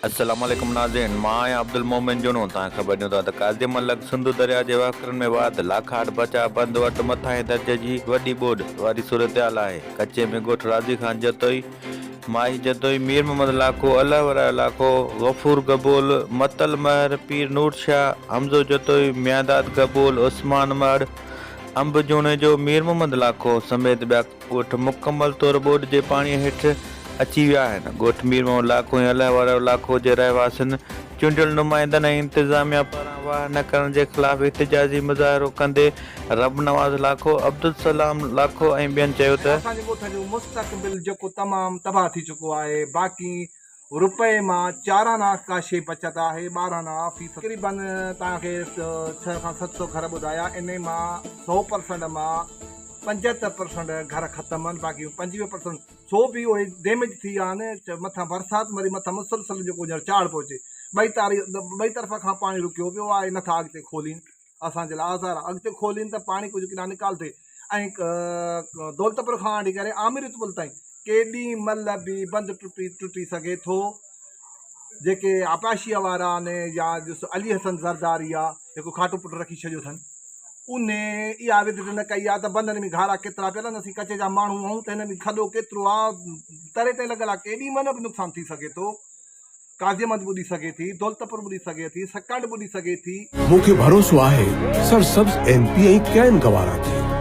السلام عليڪم ناظرين مان آهيان عبدالمومن جوڻو توهان کي خبر ڏيون ٿا ته قاضي ملڪ سنڌو درياء جي وهڪرن ۾ واڌ لاکاٽ بچاء بند وٽ مٿانهين درجي جي وڏي ٻوڏ واري صورتحال آهي ڪچي ۾ ڳوٺ راضي خان جتوئي ماهي جتوئي مير محمد لاکو الهه ورايو لاکو غفور گبول متل مهر پير نور شاهه حمزو جتوئي ميانداد گبول عثمان مهڙ انب جوڻيجو مير محمد لاکو سميت ٻيا ڳوٺ مڪمل طور ٻوڏ جي پاڻي هيٺ اچي ويا آهن. ڳوٺ مير محمد لاکو ۽ الهه وارو لاکو جي رهواسين چونڊيل نمائندن ۽ انتظاميا پاران واهه نه ڪرڻ جي خلاف احتجاجي مظاهرو ڪندي رب نواز لاکو، عبدالسلام لاکو ۽ ٻين چيو ته. اسان جي ڳوٺ جو مستقبل جيڪو تمام تباهه ٿي چڪو آهي باقي روپئي مان چار آنا ڪا شيء بچت آهي 12 آنا في تقريبن توهان کي ڇهه کان ست سو گهر ٻڌايا انهي مان سو پرسنٽ مان 75 پرسنٽ گهر ختم آهن باقي 25 پرسنٽ سو به اهي ڊيميج ٿي ويا آهن مٿان برسات مري مٿان مسلسل جيڪو هينئر چاڙهه پيو اچي ٻئي تاري ٻئي طرف کان پاڻي رڪيو پيو آهي نٿا اڳتي کولين اسان جي لاء آزار آهي اڳتي کولين ته پاڻي ڪجهه ڪيڏانهن نڪال ٿئي ۽ دولتپور کان وٺي ڪري آمريت پل تائين ڪيڏي مھل به بند ٽٽي ٽٽي سگھي ٿو جيڪي آپاشيء وارا آھن يا ڏس علي حسن زرداري آ جيڪو کاٽو پٽ رکي ڇڏيو اٿن انھي اها وزٽ نه ڪئي آ ته بندن ۾ گھارا ڪيترا پيل آھن اسين ڪچي جا ماڻھو آھيون ته هن ۾ کڏو ڪيترو آ تري تائين لڳل آ ڪيڏي مھل به نقصان ٿي سگھي ٿو قاضي احمد ٻڏي سگهي ٿي، دولتپور ٻڏي سگهي ٿي، سڪرنڊ ٻڏي سگهي ٿي. مون کي ڀروسو آهي سرسبز ايم پي ۽ ڪين گوارا ٿي.